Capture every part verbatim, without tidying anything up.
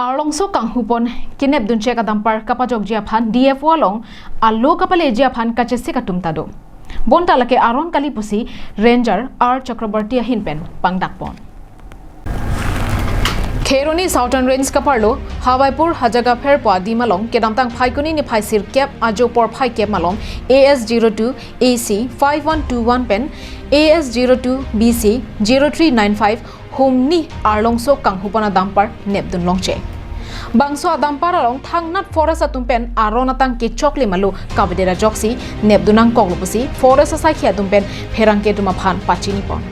Arlongso kanghupon kenepdunchek a-dumper kapajokji aphan D F O along alo kapaleji aphan kachesik atum ta do. Bonta lake aron kali pusi Ranger R Chakraborty ahin pen pangdakpon. Kheroni Southern Range kaparlo Hawaipur Hajaga Pherpo adim along kedamtang Phaikuni niphai sirkep ajo porphai kep malom A S zero two A C five one two one pen A S zero two B C zero three nine five humni arlongso kanghupon a-dumper nepdun longchek. Bangso a-dumper along thangnat forest atum pen aron atang kechokle malo kavedet ajoksi nepdun nangkoklo pusi forest asaikhi atum pen pherangke atum aphan pachinipon.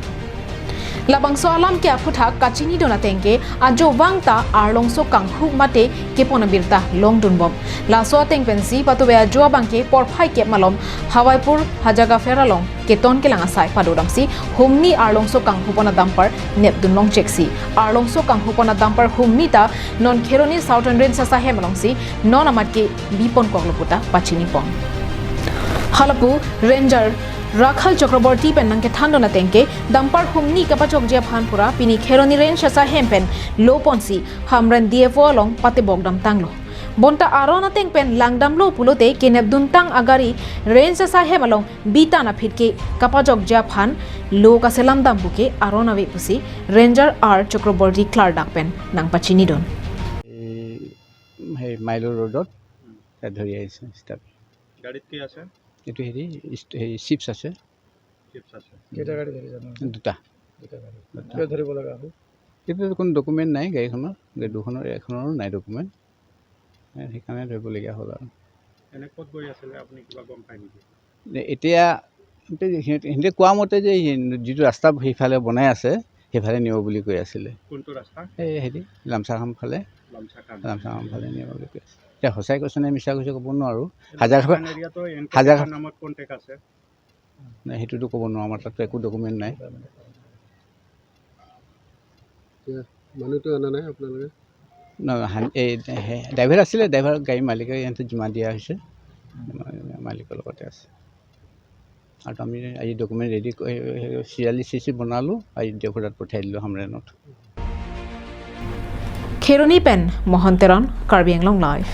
Labangso alam ke aphuthak kachinidun ateng ke ajo vangta arlongso kanghup mate kepon abirta longdunbom. Laso ateng pensi patuve ajo abang ke porphai kep malom Hawaipur Hajaga Pher along keton kelang asai padodamsi humni arlongso kanghupon a-dumper nepdun longcheksi. Arlongso kanghupon a-dumper humni ta non Kheroni Southern Range asahem alongsi non amat ke biponkoklo puta pachinipon. Halapu Ranger Rakhal Chakraborty pen nangkethandun ateng ke dumper humni kapachokji aphan pura pini Kheroni Range asahem pen loponsi Hamren D F O along patebok damtanglo. Bonta aron ateng pen langdamlo pulote kenepdun tang agari Range asahem along bitan aphi ke kapajokji aphan lo kaselam dam puke aron ave pusi Ranger R Chakraborty klardak pen nangpachinidun. এই সেই মাইলৰ ৰোডত তাত ধৰি আহিছে ষ্টাফ। গাড়ীত কি আছে? এইটো হেৰি ইষ্ট-, হেৰি চিপছ আছে। চিপছ আছে। কেইটা গাড়ী ধৰিছে আপোনালোকে? দুটা। দুটা গাড়ী। দুটা। কিয় ধৰিব লগা হ'ল? এইটো কোনো ডকুমেণ্ট নাই গাড়ীখনৰ, গাড়ী দুখনৰ, এখনৰো নাই ডকুমেণ্ট। এ, সেইকাৰণে ধৰিবলগীয়া হ'ল আৰু। এনে ক'ত গৈ আছিলে আপুনি কিবা গম পায় নেকি? যে এতিয়া সিহঁতে, সিহঁতে কোৱা মতে যে সেই যিটো ৰাস্তা সেইফালে বনাই আছে, সেইফালে নিব বুলি কৈ আছিলে। কোনটো ৰাস্তা? এই হেৰি লামচাখাম ফালে। লামচাখাম। লামচাখাম ফালে নিব বুলি কৈ আছে। এতিয়া সঁচাই কৈছে নে মিছা কৈছে ক'ব নোৱাৰো। হাজাৰ, হাজাৰ এৰিয়াটো এন কে হাজাৰ নামত কণ্টেক্ট আছে। নাই, সেইটোতো ক'ব নোৱাৰো, আমাৰ তাততো একো ডকুমেণ্ট নাই। এতিয়া মানুহটো অনা নাই আপোনালোকে? ন, হান-, এই, হে-, ড্ৰাইভাৰ আছিলে, ড্ৰাইভাৰ গাড়ী মালিকে ইয়াতে জিম্মা দিয়া হৈছে, মালিকৰ লগতে আছে। আৰু আমি আজি ডকুমেণ্ট ৰেডি কৰি, চিয়াল্লিছ চি চি বনালোঁ, আজি ডি এফ অ'ত পঠাই দিলোঁ হামৰেণত। Kheroni pen Mohan Teron, Karbi Anglong Live.